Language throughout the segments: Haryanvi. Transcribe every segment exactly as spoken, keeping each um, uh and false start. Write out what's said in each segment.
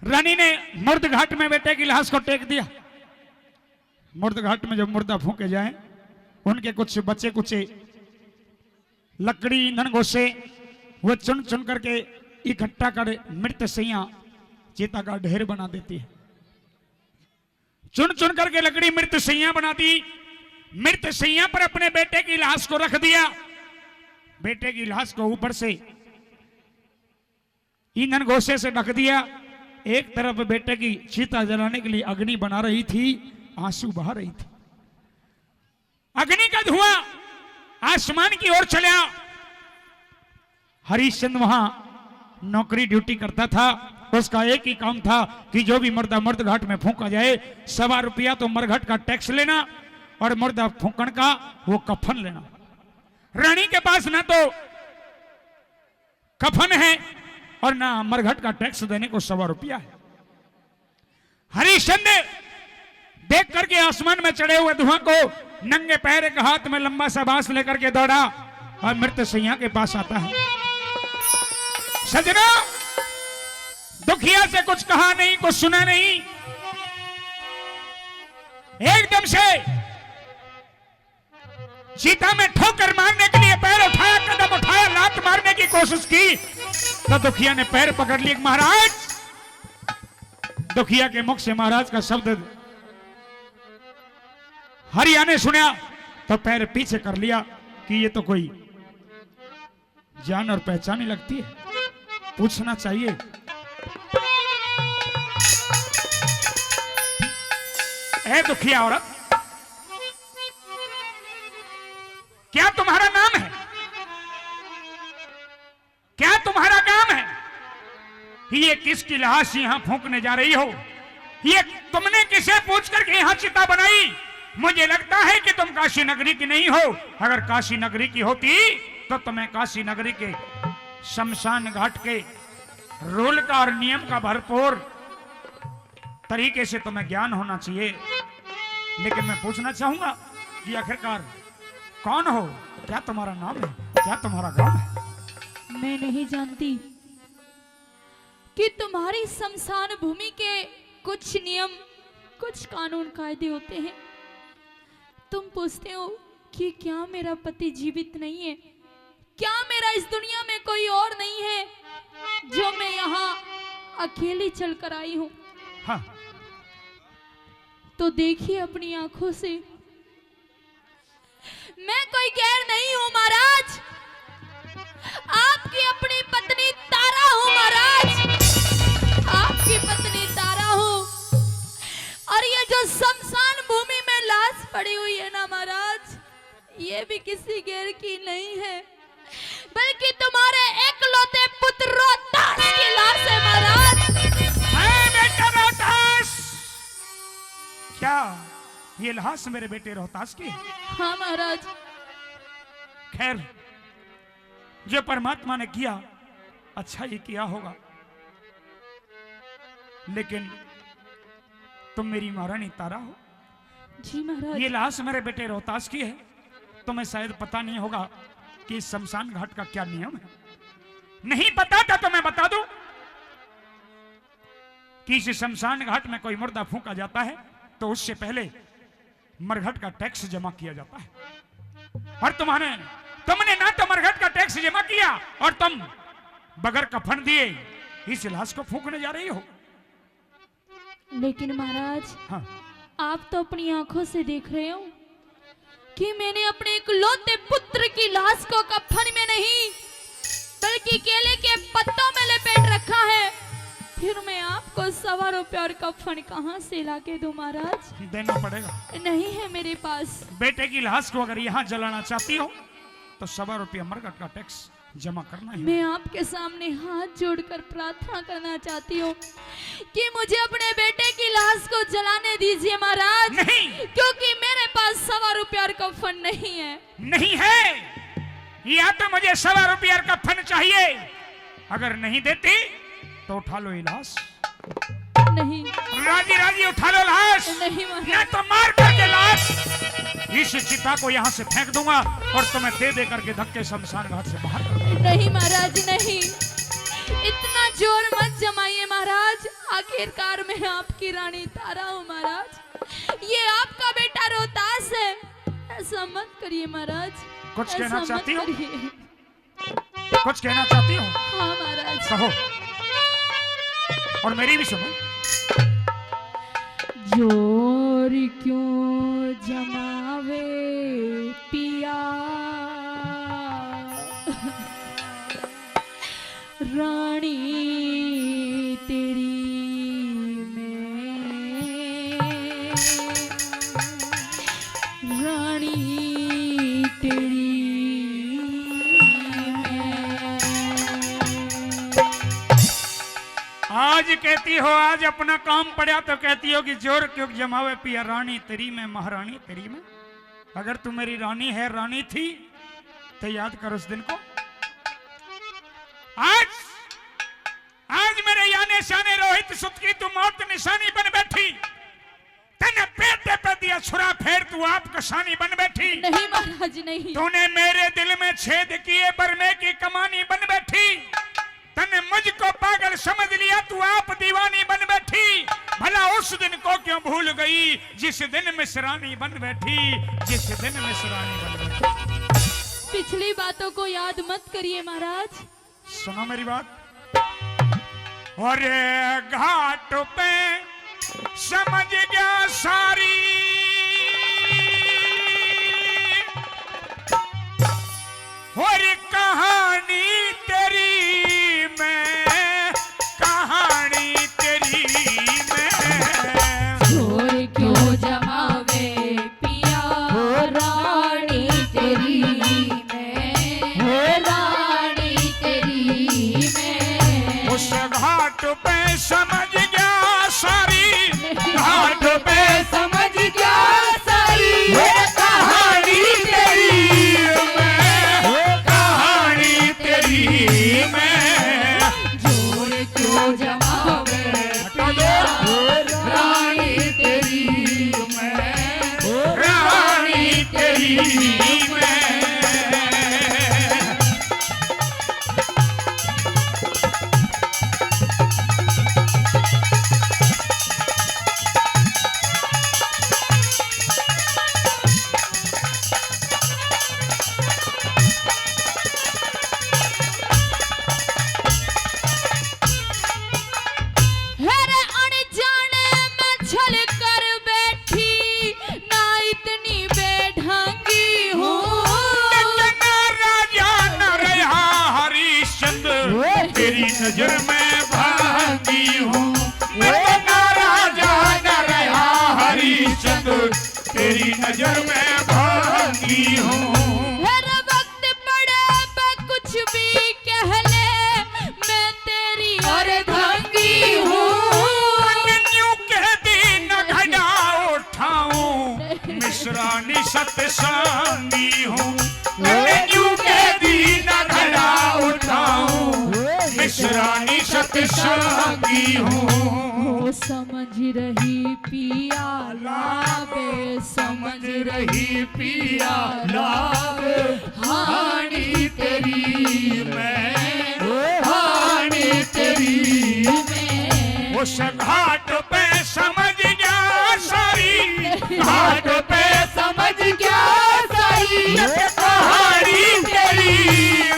रानी ने मुर्द घाट में बेटे की लाश को टेक दिया। मुर्द घाट में जब मुर्दा फूंके जाए, उनके कुछ बचे कुचे लकड़ी, ईंधन, गोसे, वो चुन चुन करके इकट्ठा कर मृत सैया चिता का ढेर बना देती है। चुन चुन करके लकड़ी मृत सैया बना दी। मृत सैया पर अपने बेटे की लाश को रख दिया। बेटे की लाश को ऊपर से ईंधन गोसे से ढक दिया। एक तरफ बेटे की चिता जलाने के लिए अग्नि बना रही थी, आंसू बहा रही थी। अग्नि का धुआं आसमान की ओर चला। हरिश्चंद्र वहां नौकरी ड्यूटी करता था। उसका एक ही काम था कि जो भी मुर्दा मुर्द घाट में फूंका जाए, सवा रुपया तो मरघट का टैक्स लेना और मुर्दा फूंकण का वो कफन लेना। रानी के पास ना तो कफन है और ना मरघट का टैक्स देने को सवा रुपया है। हरिश्चंद्र देख करके आसमान में चढ़े हुए धुआं को, नंगे पैर एक हाथ में लंबा सा बांस लेकर के दौड़ा और मृत सैया के पास आता है। सजनों, दुखिया से कुछ कहा नहीं, कुछ सुना नहीं, एकदम से चिता में ठोकर मारने के लिए पैर उठाया, कदम उठाया, लात मारने की कोशिश की तो दुखिया ने पैर पकड़ लिए। महाराज, दुखिया के मुख से महाराज का शब्द हरिया ने सुना तो पैर पीछे कर लिया कि ये तो कोई जान और पहचान ही लगती है, पूछना चाहिए। ए दुखिया औरत, क्या तुम्हारा नाम है? क्या तुम्हारा काम है? ये किसकी लाश यहाँ फूंकने जा रही हो? ये तुमने किसे पूछ करके यहाँ चिता बनाई? मुझे लगता है कि तुम काशी नगरी की नहीं हो। अगर काशी नगरी की होती तो तुम्हें काशी नगरी के शमशान घाट के रूल का और नियम का भरपूर तरीके से तुम्हें ज्ञान होना चाहिए। लेकिन मैं पूछना चाहूंगा कि आखिरकार कौन हो, क्या तुम्हारा नाम है, क्या तुम्हारा गांव है? मैं नहीं जानती कि तुम्हारी शमशान भूमि के कुछ नियम, कुछ कानून कायदे होते हैं। तुम पूछते हो कि क्या मेरा पति जीवित नहीं है, क्या मेरा इस दुनिया में कोई और नहीं है जो मैं यहाँ अकेली चलकर आई हूँ? हाँ। तो देखिए अपनी आंखों से, मैं कोई गैर नहीं हूँ महाराज, आपकी अपनी पत्नी तारा हूँ महाराज, आपकी पत्नी तारा हूँ। और ये जो शमशान भूमि में लाश पड़ी हुई है ना महाराज, ये भी किसी गैर की नहीं है, बल्कि तुम्हारे एकलौते पुत्र रोहतास की लाश है महाराज। है बेटा रोहतास, क्या ये लाश मेरे बेटे रोहतास की है? हाँ महाराज। खैर, जो परमात्मा ने किया, अच्छा ही किया होगा, लेकिन तुम मेरी महारानी तारा हो। जी महाराज। ये लाश मेरे बेटे रोहतास की है। तुम्हें शायद पता नहीं होगा कि शमशान घाट का क्या नियम है। नहीं पता था तो मैं बता दूं कि इस शमशान घाट में कोई मुर्दा फूंका जाता है तो उससे पहले मरघट का टैक्स जमा किया जाता है। और तुम्हारे, तुमने ना तो मरघट का टैक्स जमा किया और तुम बगैर कफन दिए इस लाश को फूंकने जा रही हो। लेकिन महाराज, हाँ। आप तो अपनी आंखों से देख रहे हो कि मैंने अपने इकलौते पुत्र की लाश को कफन में नहीं, बल्कि केले के पत्तों में लपेट रखा है। फिर मैं आपको सवा रुपया और कफन कहाँ से लाके दूं महाराज? देना पड़ेगा। नहीं है मेरे पास। बेटे की लाश को अगर यहाँ जलाना चाहती हो तो सवा रुपया मरघट का टैक्स जमा करना है। मैं आपके सामने हाथ जोड़कर प्रार्थना करना चाहती हूँ कि मुझे अपने बेटे की लाश को जलाने दीजिए महाराज। नहीं। क्योंकि मेरे पास सवा रुपया और कफन नहीं है। नहीं है, या तो मुझे सवा रुपया और कफन चाहिए, अगर नहीं देती तो उठा लो ये लाश। नहीं। राजी राजी उठा लो लाश। नहीं महाराज। ना तो मार करके लाश इस चिता को यहाँ से फेंक दूंगा और तुम्हें दे दे करके धक्के शमशान घाट से बाहर कर दूंगा। नहीं महाराज, नहीं, इतना जोर मत जमाइए महाराज। आखिर आखिरकार मैं आपकी रानी तारा हूँ महाराज। ये आपका बेटा रोहतास है। ऐसा मत करिए महाराज। कुछ कहना चाहती हो? कुछ कहना चाहती हो? हाँ महाराज। कहो। और मेरी भी सुनो। जोर क्यों जमावे पिया, रानी तेरी मैं, रानी तेरी मैं। आज कहती हो, आज अपना काम पड़ा तो कहती हो कि जोर क्यों जमावे पिया, रानी तेरी मैं, महारानी तेरी मैं। अगर तू मेरी रानी है, रानी थी, तो याद कर उस दिन को। आज, आज मेरे याने शाने रोहित सुत की तू मौत निशानी बन बैठी। तने पेटे पे दिया छुरा फेर तू आप कसानी बन बैठी। नहीं महाराज, नहीं। तूने मेरे दिल में छेद किए, बरमे की कमानी बन बैठी। तने मुझको पागल समझ लिया, तू आप दीवानी बन बैठी। भला उस दिन को क्यों भूल गई, जिस दिन मिसरानी बन बैठी, जिस दिन मिसरानी बन बैठी। पिछली बातों को याद मत करिए महाराज। सुनो मेरी बात। और घाट पे समझ गया सारी, और कहानी तेरी मैं, कहानी तेरी मैं। जोर क्यों जमावे पिया, रानी तेरी मैं, रानी तेरी मैं। उस घाट पे समझ गया सारी, घाट पे समझ गया सारी, ये कहानी तेरी मैं, कहानी तेरी मैं। जोर क्यों जमावे पिया, रानी तेरी मैं, रानी तेरी मैं। अरे अनजाने में छल कर बैठी, ना इतनी बेढंगी हूँ। इतना राजा न रहा हरिश्चंद्र, तेरी नजर में भांगी हूँ। इतना राजा न रहा हरिश्चंद्र, तेरी नजर में भांगी हूँ। हर वक्त पड़े पे कुछ भी कह ले, मैं तेरी अर्धांगी हूँ। मैंने न्यू कह दी न घड़ा उठाऊं, मिसरानी सतसंगी हूँ। मैंने न्यू कह दी न घड़ा उठाऊं, मिसरानी सतसंगी हूँ। समझ रही पिया लाभ, समझ रही पिया लाभ, हानि तेरी मैं, हानि तेरी मैं। उस घाट पे समझ गया सारी, घाट पे समझ गया सारी, कहानी तेरी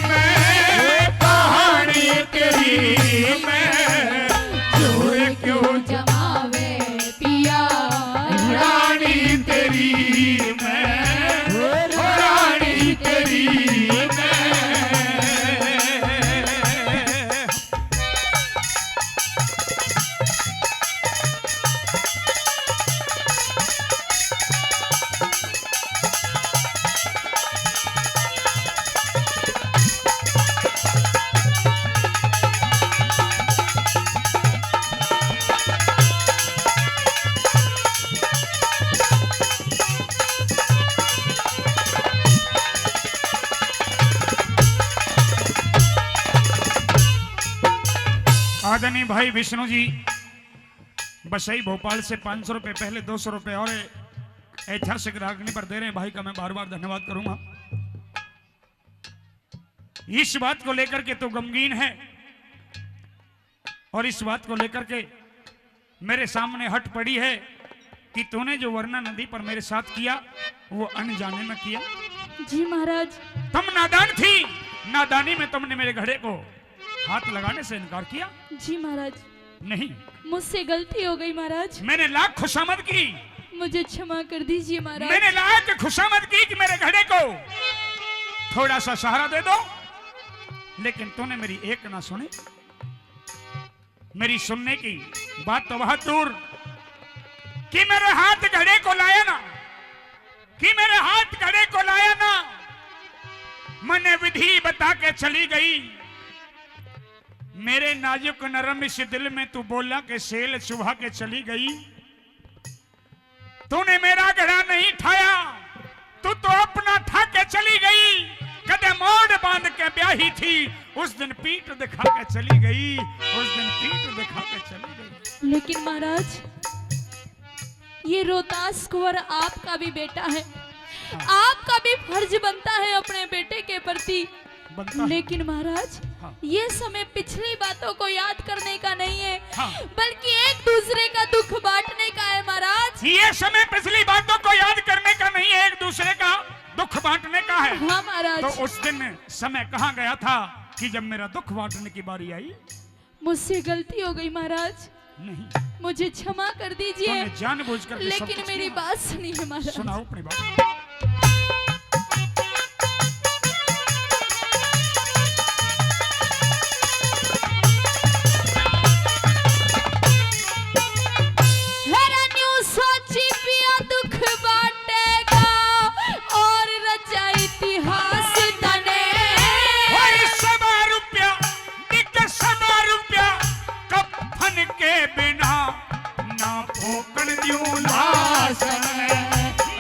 मैं, कहानी तेरी मैं। जोर क्यों जमावे पिया, रानी तेरी मैं, रानी तेरी मैं। आदरणीय भाई विष्णु जी, बसई भोपाल से पाँच सौ रुपए, पहले दो सौ रुपए और ऐतिहासिक रागनी पर दे रहे हैं भाई का मैं बार बार धन्यवाद करूंगा। इस बात को लेकर के तो गमगीन है और इस बात को लेकर के मेरे सामने हट पड़ी है कि तूने जो वरना नदी पर मेरे साथ किया, वो अनजाने में किया। जी महाराज। तुम नादान थी, नादानी में तुमने मेरे घड़े को हाथ लगाने से इनकार किया। जी महाराज। नहीं। मुझसे गलती हो गई महाराज। मैंने लाख खुशामद की। मुझे क्षमा कर दीजिए महाराज। मैंने लाख खुशामद की कि मेरे घड़े को थोड़ा सा सहारा दे दो, लेकिन तूने मेरी एक ना सुनी। मेरी सुनने की बात तो बहुत दूर कि मेरे हाथ घड़े को लाया ना, कि मेरे हाथ घड़े को लाया ना, मैंने विधि बता के चली गई। मेरे नाजुक नरम इस दिल में तू बोला के सेल चुभा के चली गई। तूने मेरा घड़ा नहीं ठाया, तू तो अपना ठा के चली गई। कदे मोड़ बांध के ब्याही थी, उस दिन पीठ दिखा के चली गई, उस दिन पीठ दिखा के चली गई। लेकिन महाराज, ये रोहतास कुंवर आपका भी बेटा है, आपका भी फर्ज बनता है अपने बेटे के प्रति। बनता है। लेकिन महाराज, हाँ। ये समय पिछली बातों को याद करने का नहीं है, हाँ। बल्कि एक दूसरे का दुख बांटने का है महाराज। ये समय पिछली बातों को याद करने का नहीं है, एक दूसरे का दुख बांटने का है। हाँ महाराज। तो उस दिन समय कहाँ गया था कि जब मेरा दुख बांटने की बारी आई? मुझसे गलती हो गई महाराज। नहीं। मुझे क्षमा कर दीजिए। तूने जानबूझ करके सब लेकिन कुछ मेरी किया। बात सुनिए महाराज। सुनाओ अपनी बात। हेरा न्यू सोची पिया दुख बांटेगा और रचा इतिहास तने। ओए सवा रुपया, एक सवा रुपया कफन के बिना ना फूकण द्यूं लाश ने।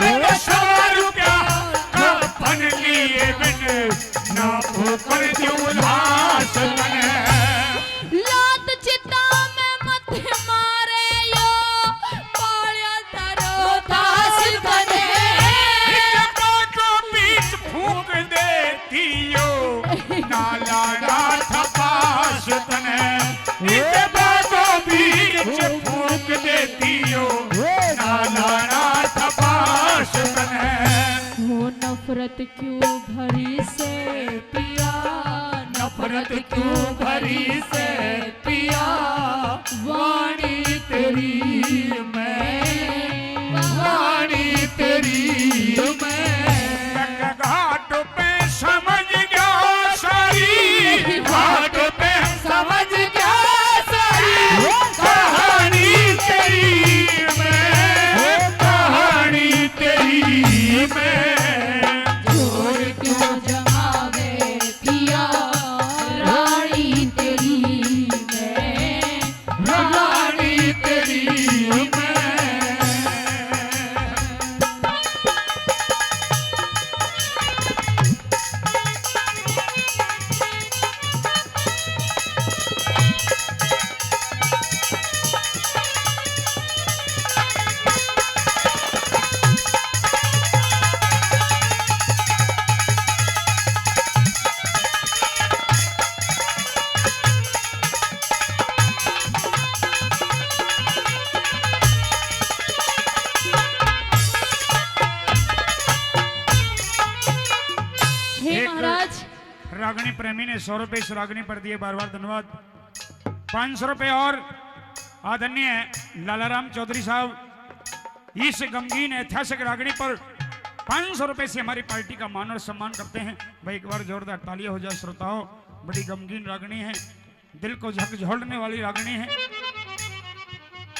मैं सवा रुपया कफन के बिन ना फूकण द्यूं लाश ने। लात चिता में मत मारे यो, पाल्या तारो दास तने। इतने बातों बीच फूक देती यो, ना लाना था पास तने। इतने बातों बीच फूक देती यो, ना लाना था पास तने। वो नफरत क्यों भरी से पिया, नफरत क्यों भरी से पिया, वाणी तेरी मैं, वाणी तेरी मैं। गंगा घाट पे समझ गया सारी, घाट पे समझ गया सारी, कहानी तेरी मैं, कहानी तेरी मैं। जोर क्यों जमावे पिया, रानी तेरी मैं, रानी तेरी मैं। हे एक महाराज। रागणी प्रेमी ने सौ रुपए इस रागणी पर दिए, बार बार धन्यवाद। पाँच सौ रुपए और आदरणीय लालाराम चौधरी साहब इस गमगीन ऐतिहासिक रागणी पर पाँच सौ रुपए से हमारी पार्टी का मान और सम्मान करते हैं। भाई, एक बार जोरदार तालियां हो जाए श्रोताओं, बड़ी गमगीन रागणी है, दिल को झकझोरने वाली रागणी है।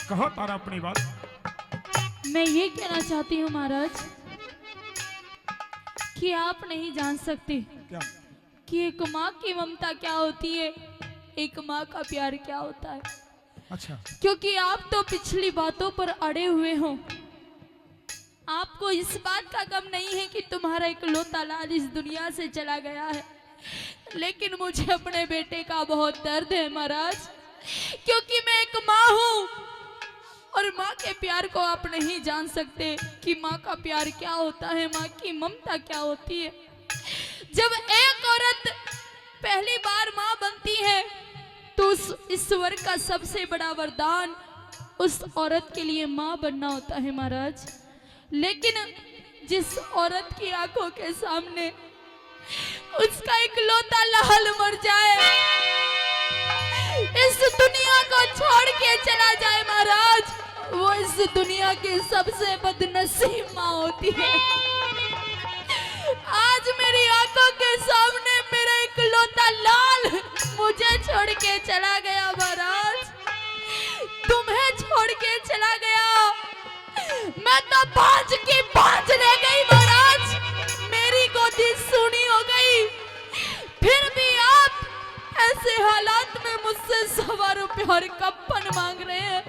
कहो तारा अपनी बात। मैं ये कहना चाहती हूँ महाराज कि आप नहीं जान सकते क्या? कि एक माँ की ममता क्या होती है, एक माँ का प्यार क्या होता है। अच्छा। क्योंकि आप तो पिछली बातों पर अड़े हुए हो, आपको इस बात का गम नहीं है कि तुम्हारा इकलौता लाल इस दुनिया से चला गया है, लेकिन मुझे अपने बेटे का बहुत दर्द है महाराज, क्योंकि मैं एक माँ हूँ और माँ के प्यार को आप नहीं जान सकते कि माँ का प्यार क्या होता है, माँ की ममता क्या होती है। जब एक औरत पहली बार माँ बनती है तो उस ईश्वर का सबसे बड़ा वरदान उस औरत के लिए माँ बनना होता है महाराज, लेकिन जिस औरत की आंखों के सामने उसका इकलौता लाल मर जाए, इस दुनिया को छोड़ के चला जाए महाराज, वो इस दुनिया की सबसे बदनसीब माँ होती है। आज मेरी आंखों के सामने मेरा इकलौता लाल मुझे छोड़ के चला गया महाराज, तुम्हें छोड़ के चला गया। मैं तो बांझ की बांझ रह गई महाराज, मेरी गोदी सूनी हो गई। फिर भी आप ऐसे हालात में मुझसे सवा रुपये और कप्पन मांग रहे हैं,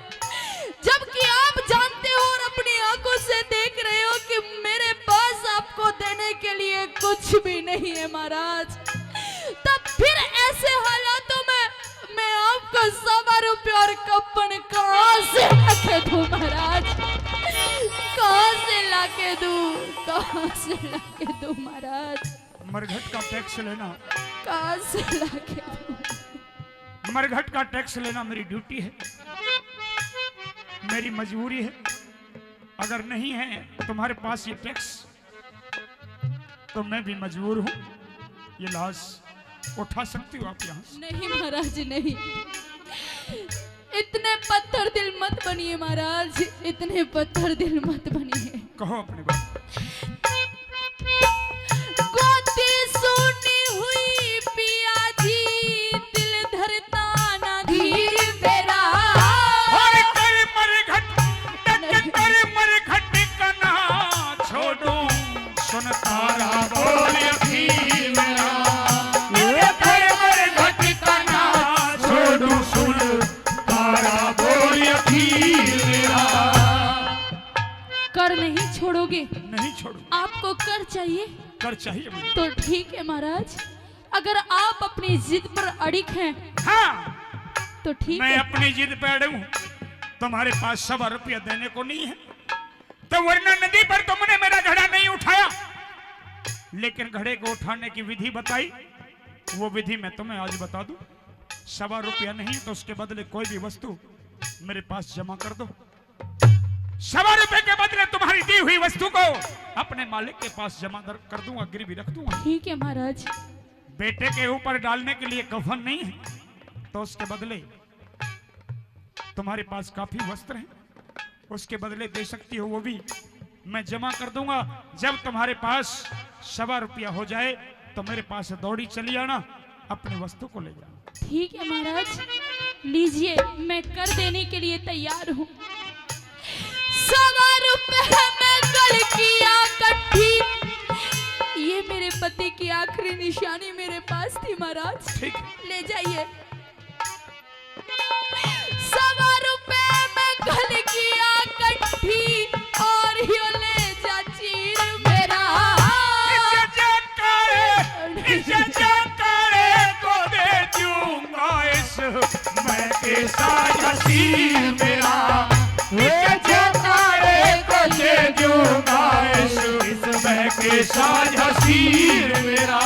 जबकि आप जानते हो और अपनी आंखों से देख रहे हो कि मेरे पास आपको देने के लिए कुछ भी नहीं है महाराज। तब फिर ऐसे हालातों में मैं आपको सवा रुपये और कप्पन कहाँ से लाके दूं महाराज? कहाँ से लाके दूं? कहाँ से लाके दूं महाराज? मरघट का टैक्स लेना। कहाँ से लाके दूं? मरघट का टैक्स लेना मेरी ड्यूटी है, मेरी मजबूरी है। अगर नहीं है तुम्हारे पास ये टैक्स, तो मैं भी मजबूर हूँ। ये लाश उठा सकती हो आप यहाँ से? नहीं महाराज, नहीं। इतने पत्थर दिल मत बनिए महाराज, इतने पत्थर दिल मत बनिए। कहो अपनी बात। गोदी सूनी हुई पिया जी, दिल धरता ना धीर मेरा। और कर मरघट, डट कर मरघट का ना छोड़ूं। सुन तारा बोल अखी मेरा, मेरे पर मरघट का ना छोड़ूं। सुन तारा बोल अखी मेरा। कर नहीं छोड़ोगे? नहीं छोड़ू। आपको कर चाहिए? कर चाहिए मुझे। तो ठीक है महाराज, अगर आप अपनी जिद पर अड़िग हैं, हाँ, तो ठीक मैं है। अपनी जिद पर अड़ू हूँ, तुम्हारे पास सवा रुपया देने को नहीं है, तो वरना नदी पर तुमने मेरा घड़ा नहीं उठाया, लेकिन घड़े को उठाने की विधि बताई, वो विधि मैं तुम्हें आज बता दूं। सवा रुपया नहीं तो उसके बदले कोई भी वस्तु मेरे पास जमा कर दो। सवा रुपए के बदले तुम्हारी दी हुई वस्तु को अपने मालिक के पास जमा कर दूंगा, गिरवी रख दूंगा। ठीक है महाराज। बेटे के ऊपर डालने के लिए कफन नहीं है, तो उसके बदले तुम्हारे पास काफी वस्त्र हैं, उसके बदले दे सकती हो, वो भी मैं जमा कर दूंगा। जब तुम्हारे पास सवा रुपया हो जाए, तो मेरे पास दौड़ी चली आना, अपनी वस्तु को ले जाना। ठीक है महाराज, लीजिए, मैं कर देने के लिए तैयार हूँ। सवा रुपए में गल किया कट्ठी, ये मेरे पति की आखिरी निशानी मेरे पास थी महाराज। ठीक। ले जाइए। सवा रुपए में गल किया कट्ठी और यो ले जा चीर मेरा। इसे जकाए, इसे जकाए को दे दूंगा इस मैं के साथ हसीर मेरा। इसे जकाए को दे दूंगा इस, इस मैं के साथ हसीर मेरा।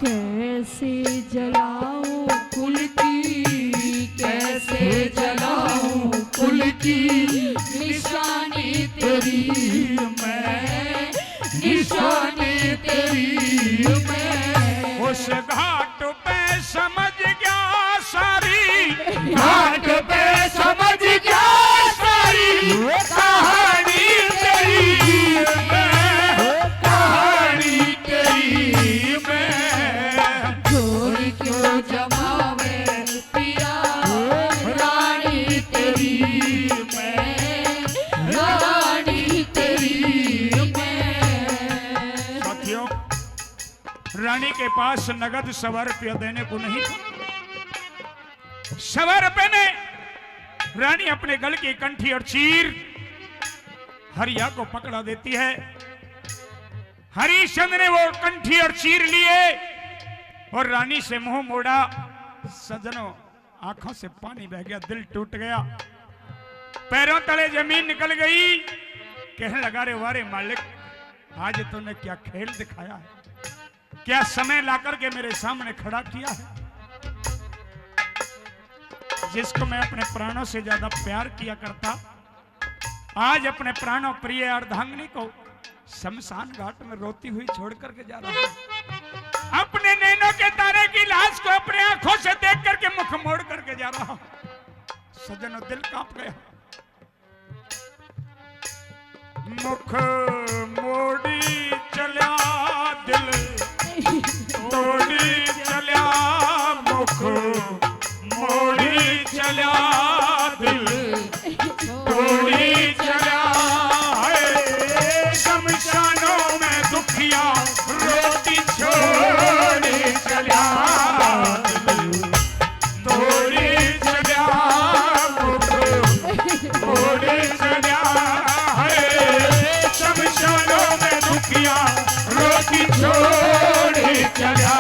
कैसे जलाऊं कुल की, कैसे जलाऊं कुल की निशानी तेरी मैं, निशानी तेरी मैं। उस घाट पे समझ गया सारी, घाट पे समझ गया सारी कहानी तेरी मैं, कहानी तेरी मैं। जोड़ क्यों जमावे पिया, रानी तेरी मैं, रानी तेरी मैं। साथियों, रानी के पास नगद सवा रुपया देने को नहीं था। सवा रुपए में रानी अपने गल की कंठी और चीर हरिया को पकड़ा देती है। हरिश्चंद्र ने वो कंठी और चीर लिए और रानी से मुंह मोड़ा। सज्जनों, आंखों से पानी बह गया, दिल टूट गया, पैरों तले जमीन निकल गई। कहने लगा, "रे वाह रे मालिक, आज तूने क्या खेल दिखाया है, क्या समय ला करके मेरे सामने खड़ा किया है।" जिसको मैं अपने प्राणों से ज्यादा प्यार किया करता, आज अपने प्राणों प्रिय अर्धांगिनी को शमशान घाट में रोती हुई छोड़ करके जा रहा हूँ। अपने नैनों के तारे की लाश को अपने आंखों से देख करके मुख मोड़ करके जा रहा हूँ। सज्जनों, दिल कांप गया। मुख मोड़ी चल्या, दिल तोड़ी चल्या, मुख मोड़ी चल्या, दिल तोड़ी चल्या। है शमशानों में दुखिया रोटी छोड़ी चल्या, दिल तोड़ी चल्या, मुख मोड़ी चल्या। है शमशानों में दुखिया रोटी छोड़ी चल्या,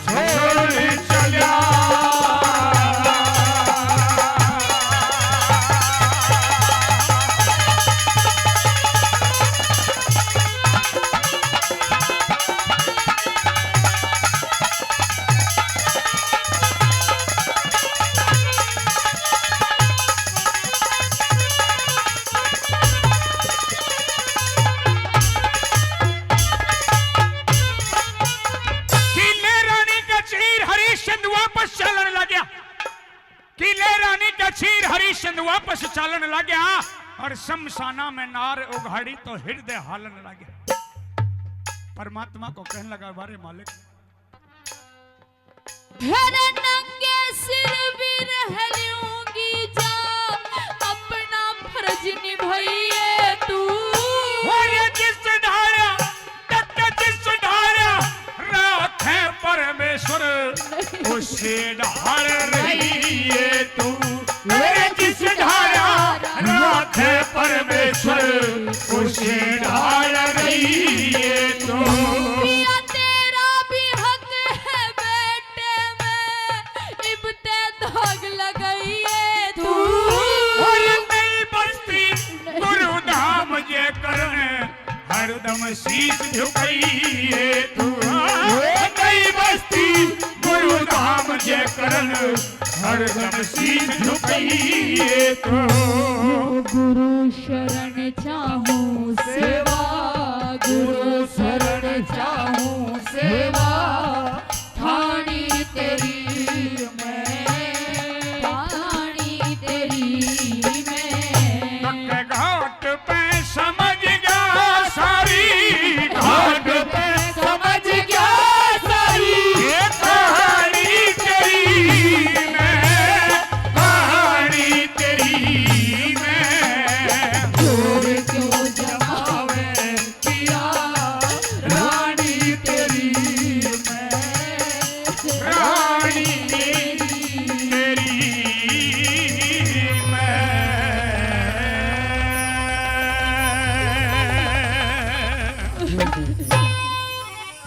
छोड़ी चल्या। किले रानी का चीर हरिश्चंद वापस चालन लाग्या। किले रानी का चीर हरिश्चंद वापस चालन लाग्या और शमशाना में नार उघाड़ी तो हृदय हालन लाग्या। परमात्मा को कहने लगा, बारे मालिक, फिर नंगे सिर भी रह लूंगी जा, अपना फर्ज निभाइए तू। और जिस ढाला तक जिस ढाला राखे परमेश्वर, उसे ढाल रहिए तू। मेरे जिस ढाला राखे परमेश्वर, उसे ढाल रहिए तू। पिया तेरा भी हक है बेटे में, इब ते दाग लगाइए तू। और नई बस्ती गुरु धाम जे करण, हरदम शीश झुकाइए तू। नई बस्ती गुरु धाम जे करण, हरदम शीश झुकाइए तू। गुरु शरण चाहूं सेवा, गुरु शरण चाहूं सेवा, ठाणी तेरी मैं, ठाणी तेरी मैं। तक घाट पे समझ गया सारी, घाट पे समझ गया सारी, ये कहानी तेरी मैं, कहानी तेरी मैं। जोर क्यों जमावे पिया, रानी तेरी मैं।